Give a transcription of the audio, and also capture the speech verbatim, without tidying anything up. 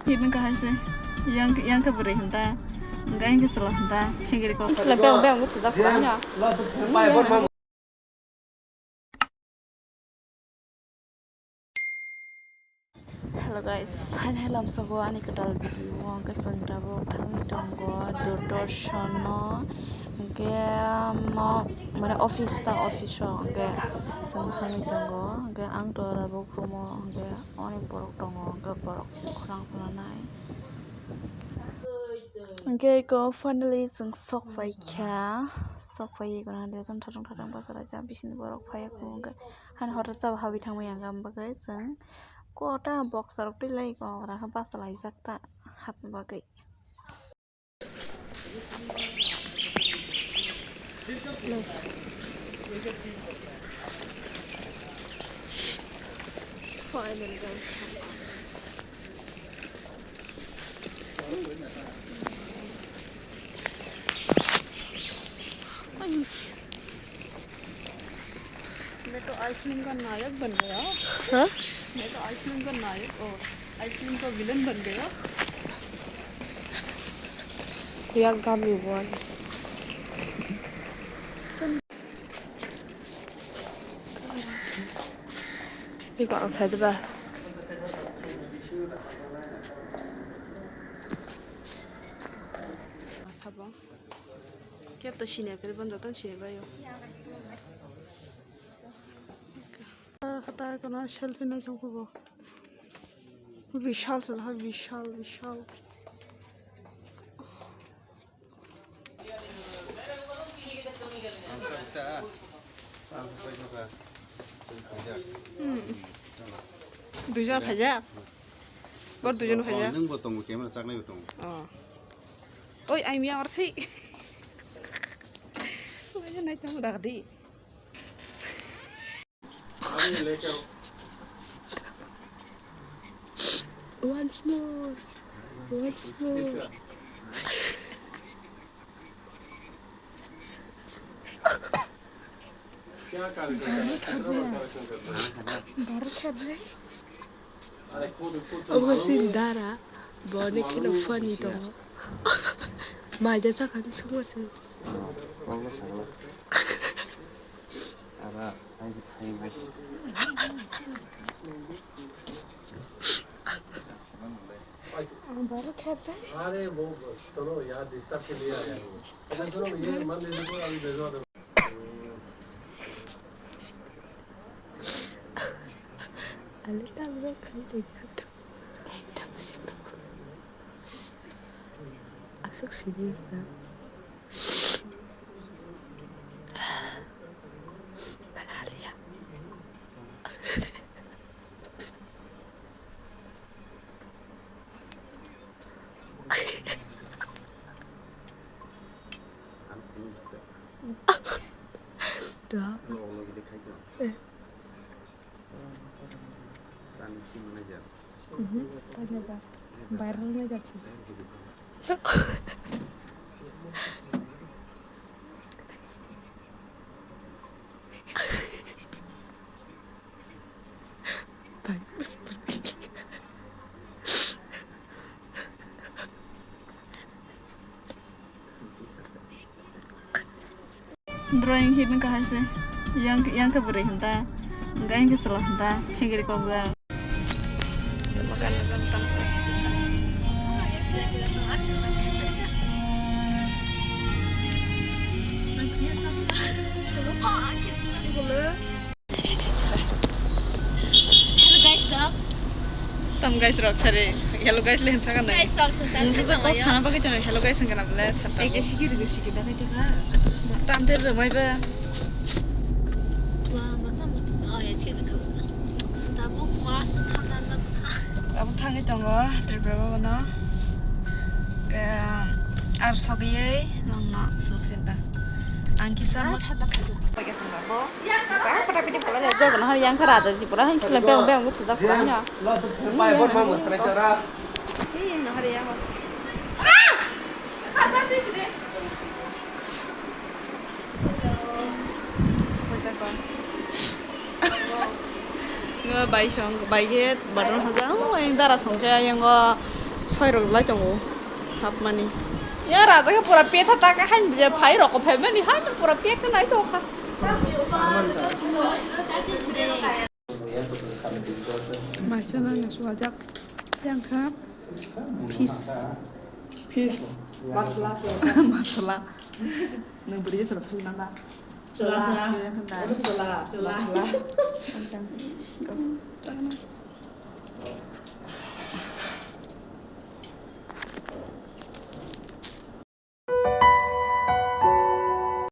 Himung kahai se. Yang, yang khe bwrwi hinta. Hingke hingke chwla hinta. Sengiri kok. Chwla beng beng thujak khwlai no. Hello guys, hai hai lamsogo ani kwtal video o hwnkhe chwng tabuk thangwi tongo Doordarshan no, hwnkhe mo mane office ta office o hwnkhe chwng thangwi tongo, hwnkhe ang to tabuk room o hwnkhe onek borok tongo, hwnkhe borok kisa khorang phano nai. Hwnkhe eko finally chwng sok pai kha, sok pai eko nang de thotong thotong bachalaijak bisingni borok phai kho hwnkhe. Hani hotel sabo habwi thangmani ang bagwi chwng kota boxer rok twi lai ko, ora khe bachalaijak ta hapna bagwi. Finally, guys. मैं तो आइसक्रीम का नायक बन गया। हाँ? मैं तो आइसक्रीम का नायक और आइसक्रीम का विलेन बन गया। Yang kami buat. Iko ang sai diba? Sabo. Kep to sini kari bon joto sini bayo. Aro kata kono selfie nai tong kubo. Vishal sal ha, Vishal, Vishal. Hmm. Duijon phaijak. Bor duijon phaijak. Nang bo tongo, camera chaknai bo tongo. Oh. Oi, ai miya or sei. Oi, nai tong dak di. Once more. Once more. Obo sin dara, bo ni kheno funny tongo. Maja sakani sungma se. Ara, ai, ai, ai. Ang baru khat dai. अरे वो सुनो यार, रिश्ता के लिए आया हूँ। अच्छा, सुनो, ये मान लीजिए, अभी भिजवा दो। Ale tak bro, kali gitu. Asik serius dah. Bana lihat. Dah. Eh. Mhm, tanya aja. Viral na jati. Bagus pergi. Drawing hit nung kahai se. Yang, yang khe bwrwi hinta. Hingke hingke chwla hinta. Sengiri kok da. Hello guys, sir. Tam guys rok sari. Hello guys le hinsa kan. Guys, sir, sir, tam Mungsa guys, kok sir. Sana bagwi tong. Hello guys hinka na bole sir. Ege sigi rigi sigi da kai teka. Tam ter mai ba. Wa, ma tam tu. Oh ya, cik tu. Sudah bu mas khana na kha. Abo thangwi tongo Tripura bono. Ke ar sogiyai nongno vlog sinta. Ang kisa mo thada phaidu. Bo. Ka pata piti pala le jogo no har yang khara da ji pura han kila beng beng thujak pura hanya. Pai bor ma mo sanai tara. Hi no har yang. Ngo bai song, bai ge bathroom haja, o yang dara song khe, yang o Soi rok lai tongo hapmani. Ya raja khe pura petha ta khe hain je phai rok ko phaimani hain pura pek khe nai tongkha. Maisa nang suwajak. Yang kha fish. Fish. Masala. Masala. Nang beri je sala sala nang da. Sala. Sala. Sala. Masala.